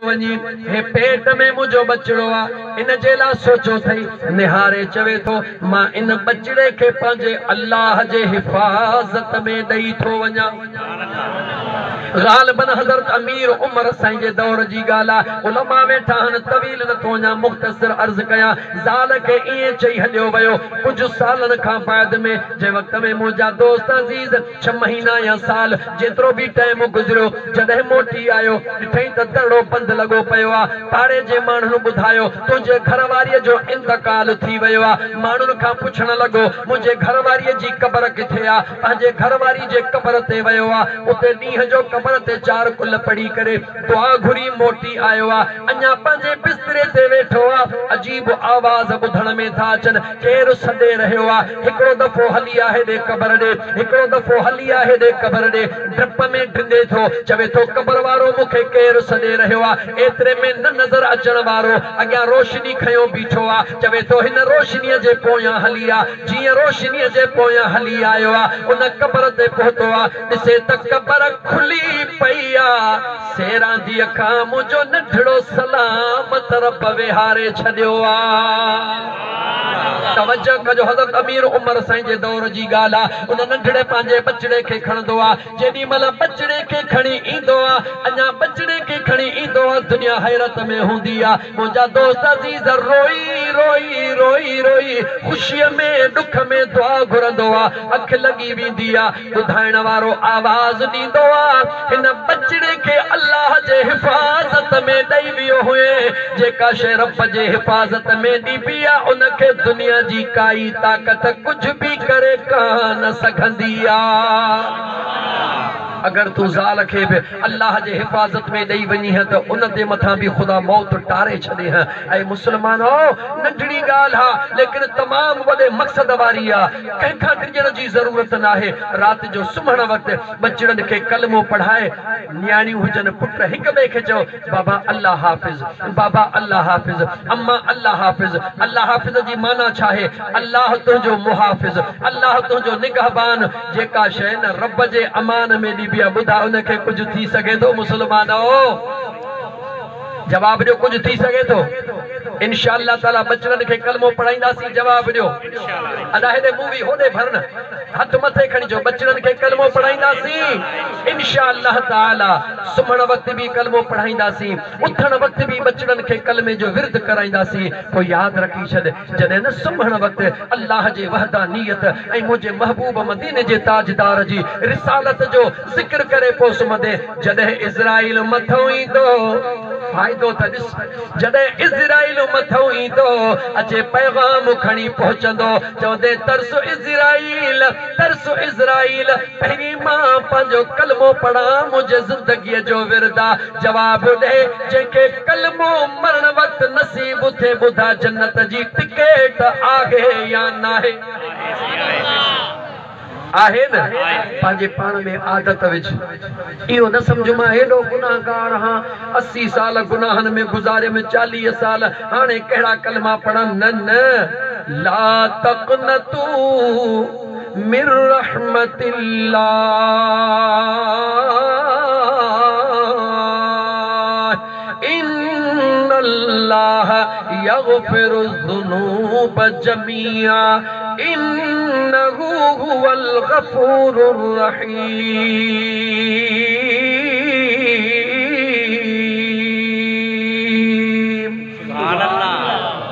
وڃين، هي پيٽ ۾ منهنجو ٻچڙو آ، ان جي لاء سوچيو اٿئي؟ نهاري چوي ٿو، مان ان ٻچڙي کي پنهنجي الله جي حفاظت ۾ ڏئي ٿو وڃان. غالباً حضرت امير عمر سائين جي دور جي ڳالهه آ. علماء ويٺا آهن، طويل نه ٿو وڃان، مختصر عرض ڪيان. زال کي ائين چئي هليو ويو. ڪجهه سالن کان بعد ۾، جنهن وقت ۾ منهنجا دوست عزيز ڇهه مهينا يا سال جيترو به ٽائيم گذريو، جڏهن موٽي آيو، ڏٺئين ته درڙو بند لڳو پيو آ. پاڙي جي ماڻهن ٻڌايو، تنهنجي گهر واريء جو انتقال ٿي ويو آ. ماڻهن کان پڇڻ لڳو، منهنجي گهر واريء جي قبر ڪٿي آ؟ پنهنجي گهر واري جي قبر تي ويو آ. اتي ڏينهن جو قبر تي چار قل پڙهي ڪري دعا گهري موٽي آيو آ. اڃا پنهنجي بستري تي ويٺو آ، عجيب آواز ٻڌڻ ۾ ٿا اچن. ڪير سڏي رهيو آ؟ هڪڙو دفعو هلي آ هيڏي قبر ڏي، هڪڙو دفعو هلي آ هيڏي قبر ڏي. ڊپ ۾ ڊڄي ٿو، چوي ٿو قبر وارو مون کي ڪير سڏي رهيو آ؟ ايتري ۾ نه نظر اچڻ وارو اڳيان روشني کنيو بيٺو آ، چوي ٿو هن روشنيء جي پويان هلي آ. جيئن روشنيء جي پويان هلي آيو آ، ان قبر تي پهتو آ، ڏسي ته قبر کلي پئي آ. سيرانديء کان منهنجو ننڍڙو سلامت رب ويهاري ڇڏيو آ. توجه ڪجو حضرت امير عمر سائين جي دور جي ڳالهه آ. ان ننڍڙي پنهنجي ٻچڙي کي کڻندو آ. جيڏي مهل ٻچڙي کي کڻي ايندو آ، اڃا ٻچڙي کي کڻي ايندو آ، دنيا حيرت ۾ هوندي آ. منهنجا دوست عزيز روئي روئي روئي روئي خوشيء ۾ ڏک ۾ دعا گهرندو آ. اک لڳي ويندي آ. ٻڌائڻ وارو آواز ڏيندو آ، هن ٻچڙي کي الله جي حفاظت ۾ ڏئي ويو هئين، جيڪا شيء رب جي حفاظت ۾ ڏبي آ، ان کي دنيا جي ڪائي طاقت ڪجهه به ڪري ڪانه سگهندي آ. اگر تون زال کي به الله جي حفاظت ۾ ڏئي وڃين ها ته ان تي مٿان به خدا موت ٽاري ڇڏي ها. اي مسلمانؤ! ننڍڙي ڳالهه آ، ليڪن تمام وڏي مقصد واري آ. ڪنهن کان ڊڄڻ جي ضرورت ناهي. رات جو سمهڻ وقت ٻچڙن کي ڪلمو پڙهائي، نياڻيون هجن پٽ هڪ ٻئي کي چئو، بابا الله حافظ، بابا الله حافظ، اما الله حافظ. الله حافظ جي معنيٰ ڇاهي؟ الله تنهنجو محافظ، الله تنهنجو نگهبان. جيڪا شيء نه رب جي امان ۾ ڏبي آ، ٻڌاء ان کي ڪجهه ٿي سگهي ٿو؟ مسلمانؤ! جواب ڏيو ڪجهه ٿي سگهي ٿو؟ انشاء الله تعالي ٻچڙن کي ڪلمو پڙهائينداسين جواب ڏيو ادا هيڏي منهن به هوڏي ڀر نه هٿ مٿي کڻي چئو ٻچڙن کي ڪلمو پڙهائينداسين انشاء الله تعالي سمهڻ وقت به ڪلمو پڙهائينداسين اٿڻ وقت به ٻچڙن کي ڪلمي جو ورد ڪرائينداسين پوء ياد رکي ڇڏ جڏهن نه سمهڻ وقت الله جي وحدانيت ۽ منهنجي محبوب مديني جي تاجدار جي رسالت جو ذڪر ڪري پوء سمهندين، جڏهن عزرائيل مٿئون ايندو، فائدو ته ڏس، جڏهن عزرائيل مٿئون ايندو، اچي پيغام کڻي پهچندو، چوندين ترس عزرائيل، ترس عزرائيل، پهرين مان پنهنجو ڪلمو پڙهان، منهنجي زندگيء جو ورد آ. جواب ڏي، جنهن کي ڪلمو مرڻ وقت نصيب ٿئي ٻڌا جنت جي ٽڪيٽ آهي يا ناهي؟ آهي نه؟ پنهنجي پاڻ ۾ عادت وجھ. اهو نه سمجھ مان هيڏو گناهگار هان، 80 سال گناهن ۾ گذاريم، 40 سال، هاڻي ڪهڙا ڪلما پڙهان؟ نه نه، لا تقنطوا من رحمت الله ان الله يغفر الذنوب جميعا انه هو الغفور الرحيم.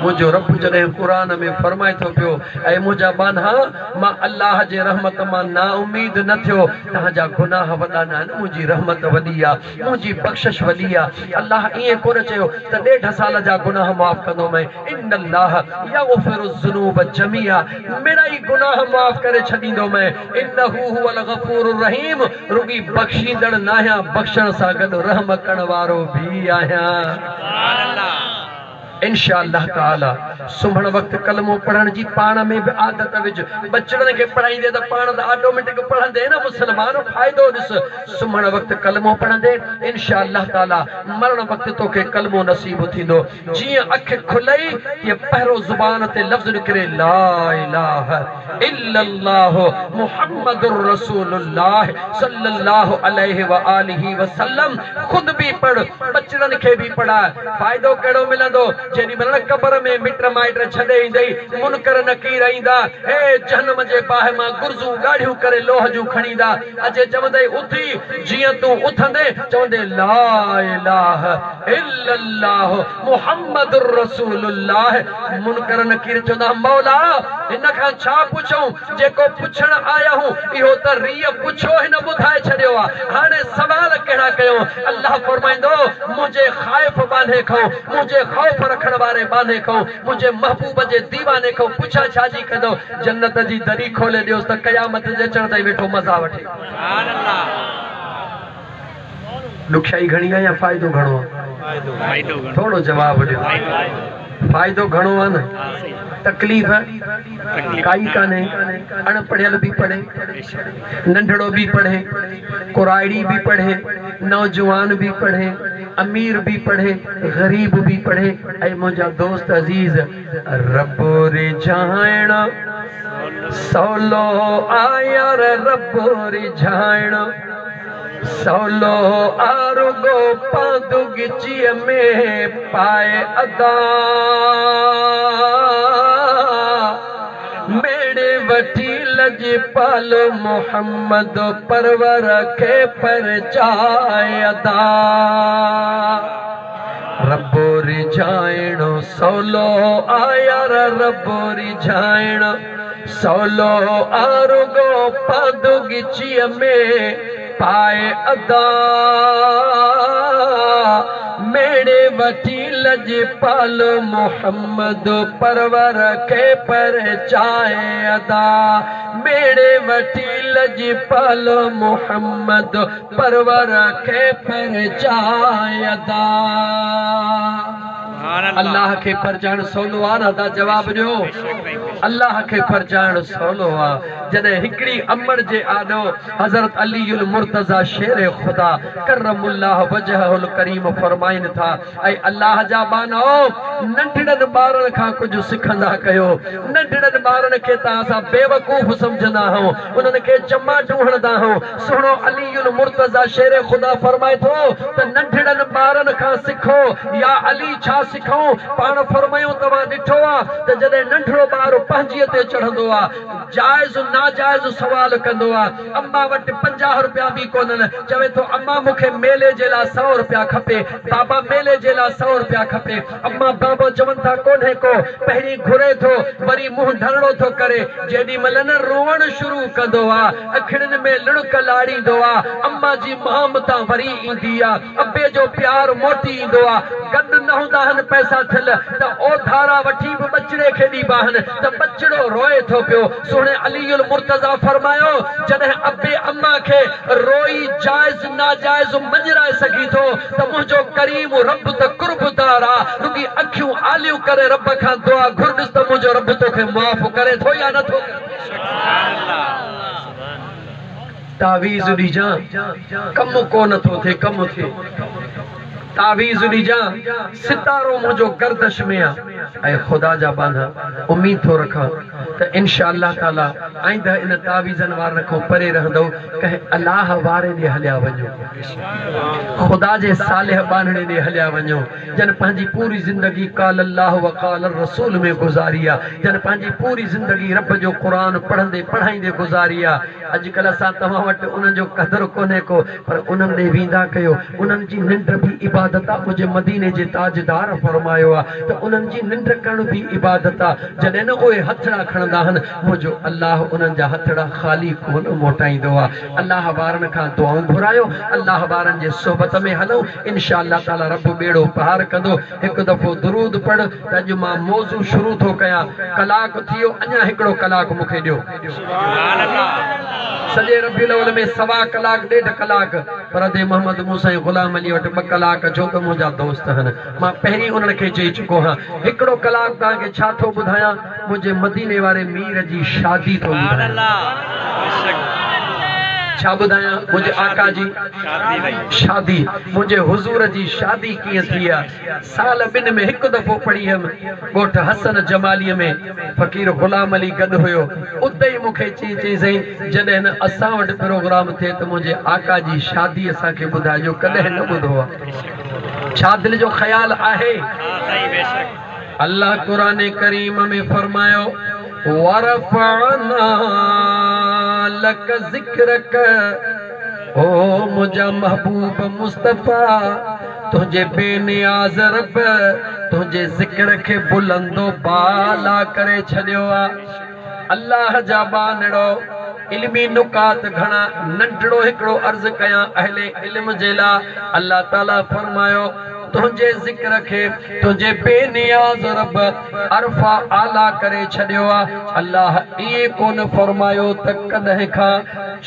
منهنجو رب جڏهن قرآن ۾ فرمائي ٿو پيو، اي منهنجا ٻانها! مان الله جي رحمت مان نااميد نه ٿيو، توهان جا گناهه وڏا ناهن، منهنجي رحمت وڏي آ، منهنجي بخشش وڏي آ. الله ائين ڪونه چيو ته ڏيڍ سال جا گناهه معاف ڪندومانء، ان الله يغفر الذنوب جميعا، مڙئي گناهه معاف ڪري ڇڏيندومانء، انه هو الغفور الرحيم، رڳي بخشيندڙ ناهيان، بخشڻ سان گڏ رحم ڪرڻ وارو به آهيان. انشاء الله تعالي سمهڻ وقت ڪلمو پڙهڻ جي پاڻ ۾ به عادت وجهه. ٻچڙن کي پڙهائيندي ته پاڻ ته آٽوميٽڪ پڙهندي نه مسلمان فائدو ڏس سمهڻ وقت ڪلمو پڙهندي انشاء الله تعالي مرڻ وقت توکي ڪلمو نصيب ٿيندو. جيئن اک کلئي تيئن پهريون زبان تي لفظ نڪري لا اله الا الله محمد رسول الله صلي الله عليه واله وسلم خود به پڙهه ٻچڙن کي به پڙهاء فائدو ڪهڙو ملندو جيڏي مهل نه قبر ۾ مٽ مائٽ ڇڏي ايندئي منڪر نڪير ايندا اي جهنم جي باهه مان گرزون ڳاڙهيون ڪري لوهه جون کڻي ايندا اچي چوندئي اٿي جيئن تون اٿندين چوندين لا اله الا الله محمد رسول الله منڪر نڪير چوندا مولا هن کان ڇا پڇون جيڪو پڇڻ آيا هون اهو ته ريء پڇيو هن ٻڌائي ڇڏيو آ هاڻي سوال ڪهڙا ڪيون الله فرمائيندو منهنجي خائف ٻانهي کان منهنجي خوف رکڻ واري ٻانهي کان منهنجي محبوب جي ديواني کان پڇا ڇا جي ڪندو جنت جي دري کولي ڏيوس ته قيامت جي اچڻ تائين ويٺو مزا وٺي. سبحان الله. ڏکيائي گهڻي آ يا فائدو گهڻو آ؟ ٿورو جواب ڏيو. فائدو گهڻو آ نه؟ تڪليف ڪائي ڪانهي. اڻ پڙهيل به پڙهي، ننڍڙو به پڙهي، ڪورائڙي به پڙهي، نوجوان به پڙهي، امير به پڙهي، غريب به پڙهي. اي منهنجا دوست عزيز! رب ريجهائڻ سولو آ يار رب ريجهائڻ. سولو آ رڳو پاند ڳچيء ۾ پائي ادا ميڙي وٺي لڄپال محمد پرور کي پرچائي ادا رب ريجهائڻ سولو آ يار رب ريجهائڻ سولو آ رڳو پاند ڳچيء ۾ پائي ادا ميڙي وٺي لڄپال محمد پرور کي پرچائي ادا ميڙي وٺي لڄپال محمد پرور کي پرچائي ادا. الله کي پرچائڻ سولو آ نه ادا جواب ڏيو الله کي پرچائڻ سولو آ جڏهن هڪڙي امڙ جي آڏو حضرت علي المرتضيٰ شير خدا ڪرم الله وجهه الڪريم فرمائن ٿا اي الله جا ٻانهؤ! ننڍڙن ٻارن کان ڪجهه سکندا ڪيو. ننڍڙن ٻارن کي ته اسان بيوقوف سمجهندا آهيون، انهن کي چماٽون هڻندا آهيون. سهڻو علي المرتضيٰ شير خدا فرمائي ٿو ته ننڍڙن ٻارن کان سکو. يا علي ڇا سکون؟ پاڻ فرمايون توهان ڏٺو آ ته جڏهن ننڍڙو ٻار پنهنجيء تي چڙهندو آ، جائز ناجائز سوال ڪندو آ. اما وٽ 50 رپيا به ڪونهن. چوي ٿو اما مون کي ميلي جي لاء سئو رپيا کپي. بابا ميلي جي لاء سئو رپيا کپي. اما بابا چون ٿا ڪونهي ڪو. پهرين گهري ٿو وري منهن ڍرڻو ٿو ڪري. جيڏي مهل نه روئڻ شروع ڪندو آ. اکڙين ۾ لڙڪ لاڙيندو آ. اما جي مام تان وري ايندي آ. ابي جو پيار موٽي ايندو آ. گڏ نه هوندا هن پئسا ٿيل ته اوڌارا وٺي به ٻچڙي کي ڏيبا هن ته ٻچڙو روئي ٿو پيو. سهڻي علي المرتضيٰ فرمايو، جڏهن ابي اما کي روئي جائز ناجائز مڃرائي سگهين ٿو ته منهنجو ڪريم رب ته قربدار آ، رڳي اکيون آليون ڪري رب کان دعا گهر ڏس ته منهنجو رب توکي معاف ڪري ٿو يا نه ٿو ڪري. تعويذ ڏجان ڪم ڪو نه ٿو ٿئي ڪم ٿئي تعويذ ڏجان ستارو منهنجو گردش ۾ آ اي خدا جا ٻانها اميد ٿو رکان ته انشاء الله تعالي آئنده ان تعويذن وارن کان پري رهندؤ ڪنهن الله واري ڏي هليا وڃو خدا جي صالح ٻانهڙي ڏي هليا وڃو جن پنهنجي پوري زندگي قال الله وقال الرسول ۾ گذاري آ جن پنهنجي پوري زندگي رب جو قرآن پڙهندي پڙهائيندي گذاري آ اڄ ڪلهه اسان توهان وٽ انهن جو قدر ڪونهي ڪو، پر انهن ڏي ويندا ڪيو، انهن جي ننڊ به عبادت آ، منهنجي مديني جي تاجدار فرمايو آ ته انهن جي ننڊ ڪرڻ به عبادت آ، جڏهن نه اهي هٿڙا کڻندا آهن، منهنجو الله انهن جا هٿڙا خالي ڪونه موٽائيندو آ. الله وارن کان دعائون گهرايو، الله وارن جي صحبت ۾ هلون، انشاء الله تعاليٰ رب ٻيڙو پار ڪندو. هڪ دفعو درود پڙهه ته اڄ مان موضوع شروع ٿو ڪيان. ڪلاڪ ٿي ويو اڃا هڪڙو ڪلاڪ مون کي ڏيو. سڄي ربيع الاول ۾ سوا ڪلاڪ ڏيڍ ڪلاڪ پر ادي محمد موسيٰ ۽ غلام علي وٽ ٻه ڪلاڪ ڇو ته منهنجا دوست هن. مان پهرين انهن کي چئي چڪو هان. هڪڙو ڪلاڪ توهان کي ڇا ٿو ٻڌايان، منهنجي مديني واري مير جي شادي ٿو ٻڌايان. ڇا ٻڌايان؟ منهنجي آقا جي شادي، منهنجي حضور جي شادي ڪيئن ٿي آ. سال ٻن ۾ هڪ دفعو پڙهي هيم. ڳوٺ حسن جماليء ۾ فقير غلام علي گڏ هيو. اتي ئي مون کي چيائين، چيائين سائين جڏهن نه اسان وٽ پروگرام ٿئي ته منهنجي آقا جي شادي اسان کي ٻڌائجو، ڪڏهن نه ٻڌو آ. ڇا دل جو خيال آهي؟ الله قرآن ڪريم ۾ فرمايو، ورفعنا لڪ ذڪرڪ او منهنجا محبوب مصطفيٰ! تنهنجي بي نياز رب تنهنجي ذڪر کي بلند و بالا ڪري ڇڏيو آ. الله جا ٻانهڙو! علمي نڪات گهڻا، ننڍڙو هڪڙو عرض ڪيان اهل علم جي لا، الله تعالي فرمايو، تنهنجي ذڪر کي تنهنجي بي نياز رب ارفع اعليٰ ڪري ڇڏيو آ. الله ائين ڪونه فرمايو ته ڪڏهن کان،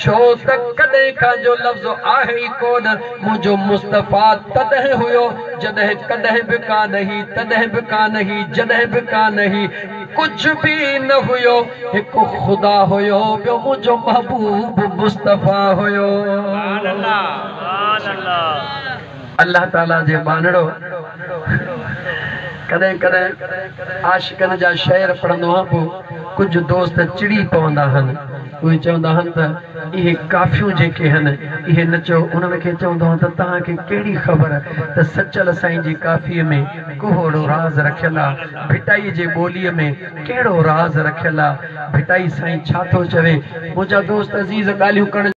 ڇو ته ڪڏهن کان جو لفظ آهي ئي ڪونه، منهنجو مصطفيٰ تڏهن هيو جڏهن ڪڏهن به ڪانه هئي، تڏهن به ڪانه هئي، جڏهن به ڪانه هئي، ڪجهه به نه هيو، هڪ خدا هيو، ٻيو منهنجو محبوب مصطفيٰ هيو. الله تعاليٰ جي ٻانهڙو ڪڏهن ڪڏهن عاشقن جا شعر پڙهندو هان پوء ڪجهه دوست چڙي پوندا هن اهي چوندا هن ته اهي ڪافيون جيڪي هن اهي نه چئو انهن کي چوندو هان ته توهان کي ڪهڙي خبر ته سچل سائين جي ڪافيء ۾ ڪهڙو راز رکيل آ ڀٽائي جي ٻوليء ۾ ڪهڙو راز رکيل آ ڀٽائي سائين ڇا ٿو چوي منهنجا دوست عزيز ڳالهيون ڪرڻ.